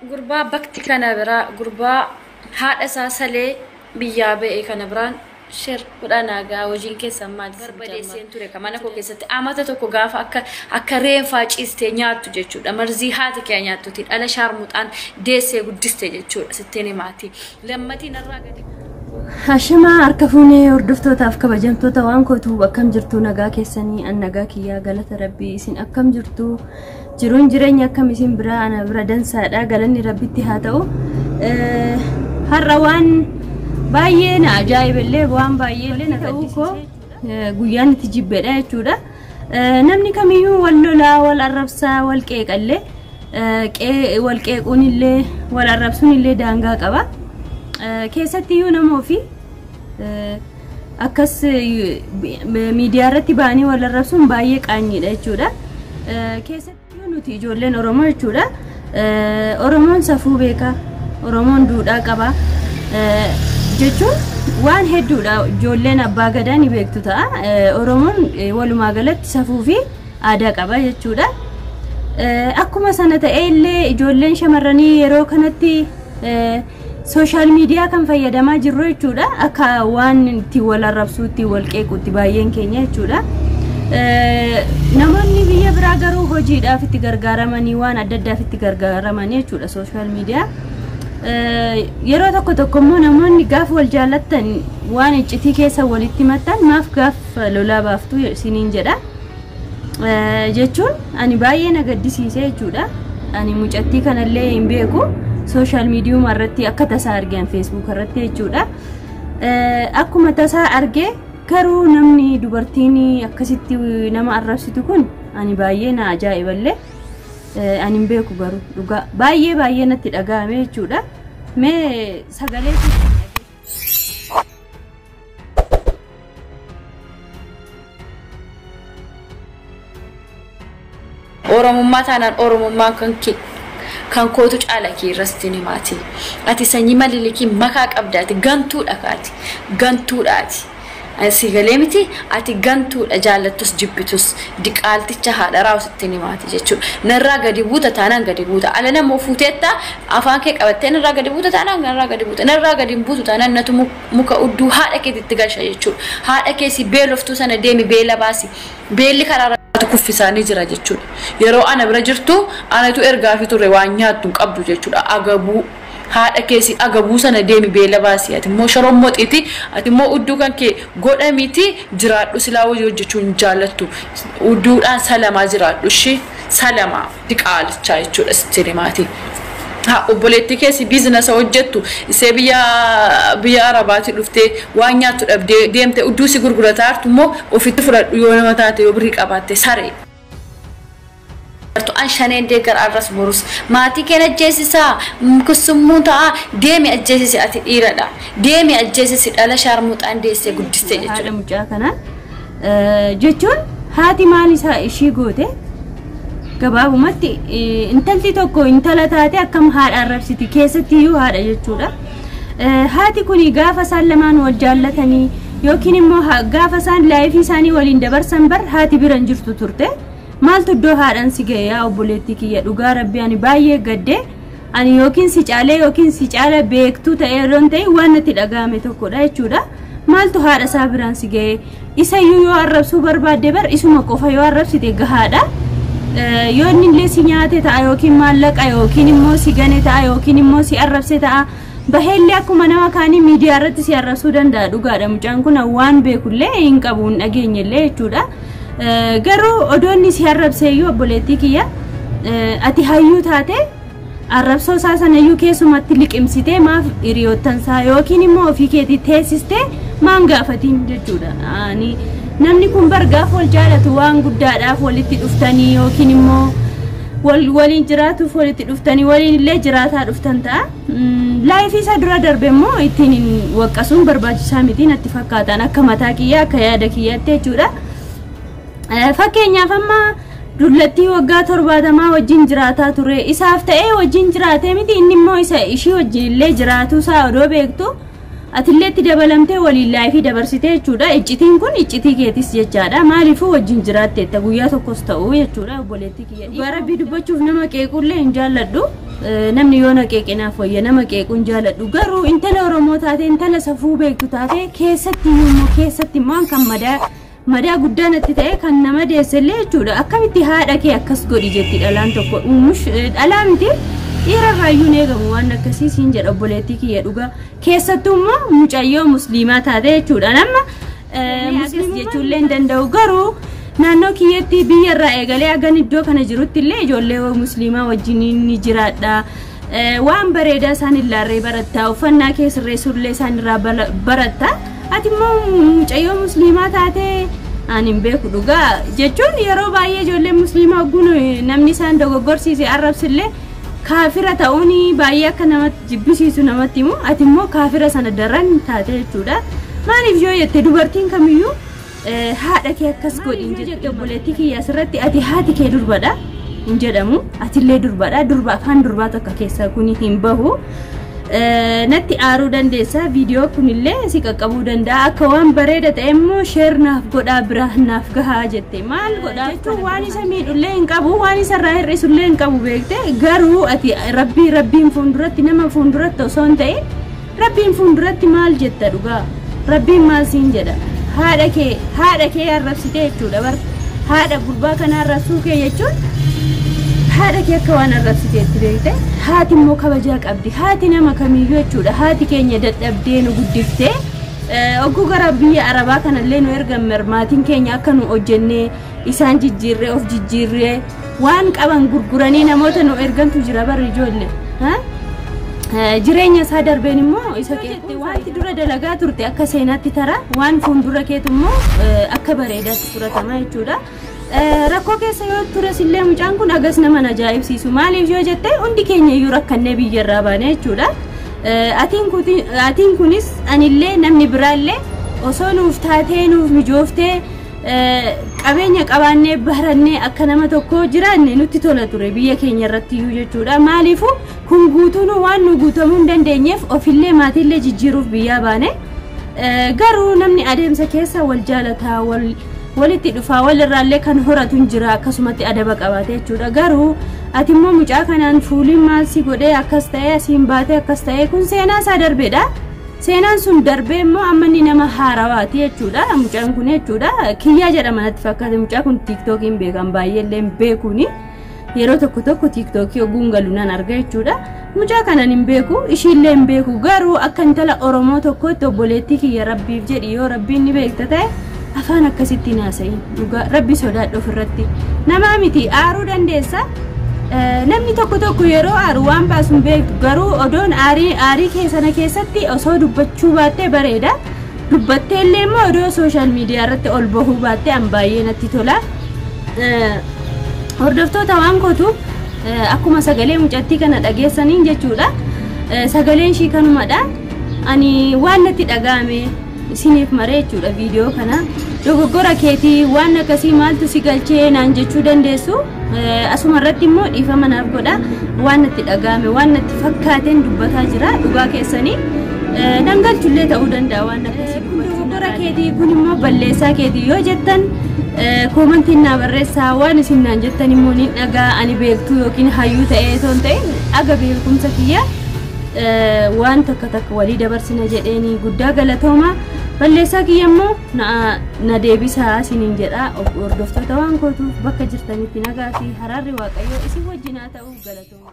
Gurbaa bakti kana biraa, gurbaa haadha isaa salee biyyaa ba'e kana biraan share godhaa naagaa. Hojiin keessan maal? Barbadeesseen ture ka mana koo keessatti amata tokko gaafa akka reenfaa ciistee nyaattu jechuudha. Marzii haati kee nyaattuti, dhala shaarmuxaan deessee guddiste jechuudha. Sitteen himaati lammatiin irraa gadi. Hashimaa, harka fuunee hordoftootaaf kabajamtoota waan kootu, akkam jirtu? Nagaa keessanii? An nagaa kiyyaa, galata Rabbii. Isin akkam jirtu? Jiruun jireenya akkam isin biraa? Ana bira dansaadha, galanni Rabbitti haa ta'u. Har'a waan baay'ee na ajaa'iballee, waan baay'ee na ta'uu koo guyyaan itti jibbeedha jechuudha. Namni kamiyyuu wal lolaa, wal arrabsaa, wal qeeqallee, wal qeequun illee wal arrabsuun illee daangaa qaba. Keessattiyyuu nama ofii akkas miidiyaa irratti ba'anii wal arrabsuun baay'ee qaanyiidha jechuudha. Keessattiyyuu nuti ijoolleen Oromoo jechuudha. Oromoon safuu beeka. Oromoon duudhaa qaba. Jechuun waan hedduudha. Ijoolleen abbaa gadaa ni beektu ta'a. Oromoon walumaa galatti safuu fi aadaa qaba jechuudha. Akkuma sana ta'ee illee ijoolleen shamarranii yeroo kanatti social media kan fayyadamaa jirru jechuudha. Akka waan ittiin wal arrabsuu, ittiin wal qeequutti baay'een keenya jechuudha. Namoonni biyya biraa garuu hojiidhaaf itti gargaaramanii, waan adda addaaf itti gargaaramanii jechuudha social media. Yeroo tokko tokko immoo namoonni gaafa wal jaallattan waan iccitii keessa walitti himattan maaf gaafa lolaa baaftu isiniin jedha. Jechuun ani baay'ee na gaddisiise jechuudha. Ani mucattii kanallee hin beeku. Social media irratti akka tasaa argeen, Facebook irratti jechuudha. Akkuma tasaa argee garuu namni dubartiin akkasitti nama arrabsitu kun ani baay'ee na ajaa'iballee. Ani hin beeku garuu dhugaa baay'ee baay'ee natti dhaga'ame jechuudha. Mee sagalee Oromummaa taanaan Oromummaan kan kee kan kootu caala kee irratti himaati. Ati sanyii malilikii makaa qabda, ati gantuudha kaati, gantuudhaati. Si galee miti? Ati gantuudha, jaallattus jibbitus diqaalticha haadha raawwasitti himaati jechuudha. Narraa gadi buuta taanaan gadi buuta. Ala nama fuuteetta afaan kee qabattee narraa gadi buuta taanaan narraa gadi buuta. Narraa gadi hin buutu taanaan natu muka udduu haadha keetitti galcha jechuudha. Haadha keessi beeloftuu sana deemi beela baasi. Beelli karaa irratti kuffisaanii jira jechuudha. Yeroo ana bira jirtu anatu ergaa fi turre waan nyaattu hin qabdu jechuudha. Agabuu haadha keessi agabuu sana deemi beela baasi. Ati immoo shorommoxiiti, ati immoo udduu kan kee godhamiiti jiraadhu. Silaa hojii hojjechuu hin jaallattu, udduudhaan salamaa jiraadhu, ishii salamaa diqaalichaa jechuudha sitti himaati. Haa, obboleettii keessi business hojjettu isee biyya Arabaatti dhuftee waan nyaattu dhabdee deemte udduu si gurgurataa jirtu immoo ofitti fudhadhu yoo nama taate, yoo birrii qabaatte, saree. An shaneen deeggar arras borus maatii keen ajjeesisaa kusummuu ta'a, deemi ajjeesisi, ati dhiiradha, deemi ajjeesisi, dhala shaarmuxaan deessee guddiste jechuudha. Haadha mucaa kanaa jechuun haati maal isaa ishii goote? Gabaabumatti intalti tokko intala taate akkam haadha arrabsiti? Keessattiyyuu haadha jechuudha. Haati kuni gaafa isaan lamaan wal jaallatanii yookiin immoo gaafa isaan life isaanii waliin dabarsan bar haati bira hin jirtu turte. Maaltu iddoo haadhaan si ga'e yaa obboleettii kiyya? Dhugaa Rabbi ani baay'ee gaddee. Ani yookiin si caalee yookiin si caala beektuu ta'ee yeroo ta'e waan natti dhaga'ame tokkodha jechuudha. Maaltu haadha isaa biraan si ga'e? Isayyuu yoo arrabsuu barbaadde bar isuma qofa yoo arrabsite gahaadha. Yoo inni illee si nyaate ta'a yookiin maallaqa yookiin immoo si gane ta'a yookiin immoo si arrabse ta'a. Baheellee akkuma nama kaanii miidiyaa irratti si arrabsuu danda'a, dhugaadha. Mucaan kun waan beekullee hin qabu, hin dhageenyellee jechuudha. Garuu odoo inni si arrabseeyyuu, obboleettii kiyya, ati hayyuu taate arrabsoo isaa sanayyuu keessumatti liqimsitee maaf hiriyoottansaa yookiin immoo ofii keetii teessistee maan gaafatiin jechuudha. Ani namni kun bar gaafa wal jaalatu waan guddaadhaaf walitti dhuftanii yookiin immoo waliin jiraatuuf walitti dhuftanii waliin illee jiraataa dhuftan ta'a. Life isaa dura darbe immoo ittiin waqqasuun barbaachisaa miti natti fakkaatan, akka mataa kiyyaa, akka yaada kiyyaatti jechuudha. Fakkeenyaaf amma dullattii waggaa 70 wajjin jiraataa ture, isaaf ta'ee wajjin jiraatee miti, inni immoo isa ishii wajjin illee jiraatu isaa odoo beektu atillee itti dabalamtee waliin life dabarsitee jechuudha. Iccitiin kun iccitii keetis jechaadha. Maaliifuu wajjin jiraatteetta guyyaa tokkos ta'u jechuudha, obboleettii kiyya. Dhugaa Rabbii dubbachuuf nama qeequllee hin jaalladhu. Namni yoo na qeeqe naaf wayya, nama qeequun jaaladhu. Garuu intala Oromoo taate, intala safuu beektu taate, keessatti immoo keessatti immoo kan madaa guddaa natti ta'e kan nama deessellee jechuudha. Akkamitti haadha kee akkas godhi jetti dhalaan tokko? Uumush dhalaa miti, dhiirarraayyuu hin eegamu waan akkasii siin jedha obboleettii kiyya dhugaa. Keessattuu immoo mucayyoo musliimaa taate jechuudha. Nama musliim jechuullee hin danda'u, garuu naannoo kiyyatti biyyarraa eegalee hagan iddoo kana jirutti illee ijoollee musliimaa wajjin ni jiraadha. Waan bareedaa isaan illaarree baratta, uffannaa kee sirreessuullee isaan irraa baratta. Ati immoo mucayyoo musliimaa taatee ani hin beeku dhugaa jechuun yeroo baay'ee ijoolleen musliimaa hogguun namni isaan dogoggorsiise arrabsillee kaafira ta'uun baay'ee akka namatti jibbisiisu namatti himu. Ati immoo kaafira sana daran taate jechuudha. Maaliif yoo jette, dubartiin kamiyyuu haadha kee akkas godhin jette obboleettii kiyya asirratti, ati haati kee durbadha hin jedhamu, atillee durbadha. Durba afaan durbaa tokko keessaa kun hin bahu. Natti aaruu dandeessa, viidiyoo kunillee si qaqqabuu danda'a. Akka waan bareeda ta'e immoo share naaf godhaa, biraa naaf gahaa jette. Maal godhaa jechuun waan isa miidhullee hin qabu, waan isa irraa hir'isullee hin qabu beekte. Garuu ati rabbii rabbiin fuulduratti, nama fuulduratti osoo hin ta'in rabbiin fuulduratti maal jetta dhugaa? Rabbiin maal siin jedha? Haadha kee arrabsite jechuudha bar. Haadha gurbaa kana arrabsuu kee jechuun haadha kee akka waan arrabsiteetti beekte. Haati immoo kabajaa qabdi, haati nama kamiyyuu jechuudha. Haati keenya dadhabdee nu guddiftee, ogguu gara biyya arabaa kanallee nu ergan maatiin keenya akka nu hojjennee isaan jijjiirree of jijjiirree waan qaban gurguranii namoota nu ergantu jira bar ijoollee. Jireenya isaa darbeen immoo isa qeeqte. Wanti dura dalagaa turte akka seenaatti tara, waan fuuldura keetu immoo akka bareedaatti fudhatama jechuudha. Rakkoo keessa yoo tures illee mucaan kun agas nama ajaa'ibsiisu. Maaliif yoo jette, hundi keenya iyyuu rakkannee biyyarraa baane jechuudha. Atiin kunis, anillee, namni biraallee osoo nuuf taatee nuuf mijooftee qabeenya qabaannee barannee akka nama tokko jiraanne nutti tola ture biyya keenya irratti iyyuu jechuudha. Maaliifuu kun guutuun waan nu guutamuu hin dandeenyeef ofillee maatiillee jijjiiruuf biyyaa baane. Garuu namni adeemsa keessa wal jaalataa, wal walitti dhufaa, walirraallee kan horatu hin jira akkasumatti adaba qabaate jechuudha. Garuu ati immoo mucaa kanaan fuuliin maal si godhee akkas ta'ee asiin baatee akkas ta'ee, kun seenaa isaa darbeedha. Seenaan sun darbee immoo amma inni nama haarawaati jechuudha. Mucaan kun jechuudha. Kiyyaa jedhama natti fakkaate mucaa kun. Tiiktookiin beekan baay'eellee hin beekuuni. Yeroo tokko tokko tiiktookii oguun galu nan arga jechuudha. Mucaa kanan hin beeku, ishiillee hin beeku. Garuu akka intala Oromoo tokkotti obboleettii kiyya, rabbiif jedhi, yoo rabbiin ni beekta ta'e afaan akkasitti hin haasa'in. Dhugaa rabbi sodaadhu ofirratti. Namaa miti, aaruu dandeessa. Namni tokko tokko yeroo aaru waan baasu hin beektu. Garuu odoon aarii aarii kee sana keessatti osoo dubbachuu baattee bareeda. Dubbattee illee immoo odoo social media irratti ol bahuu baattee an baay'ee natti tola. Hordoftoota waan kootu, akkuma sagalee mucattii kana dhageessaniin jechuudha. Sagaleen ishii kanumadha. Ani waan natti dhaga'ame isiniif maree jechuudha viidiyoo kana. Dogoggora keetii, waan akkasii maaltu si galchee naan jechuu dandeessu. Asuma irratti immoo dhiifama naaf godha. Waan natti dhaga'ame, waan natti fakkaateen dubbataa jira dhugaa keessanii. Nan galchullee ta'uu danda'a waan akkasii. Dogoggora keetii, kun immoo balleessaa keetii yoo jettan koomantiin naa barreessaa. Waan isin naan jettan immoo ni dhagaa. Ani beektuu yookiin hayyuu ta'ee otoo hin ta'in aga beekumsa kiyya waan takka takka walii dabarsina jedheeni. Guddaa galatooma. Balleessaa kiyya immoo na deebisaa isiniin jedha. Hordoftoota waan kootuuf, bakka jirtanitti nagaa fi haraarri waaqayyoo isin wajjin haa ta'u. Galatooma.